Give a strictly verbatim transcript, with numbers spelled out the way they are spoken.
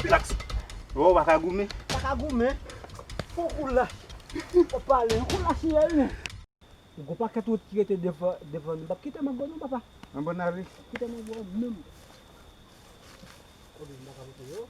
Relax. Oh, pa ka goumen. Pa ka goumen. Fon kou la. Ou pale, yon kou la chiyèl. Yon gwo pakèt wòt ki rete devan, devan nou. Pap kite m ak gwo non, papa. An bon ale. Kite m ak gwo menm. Kote m pa ka monte yo?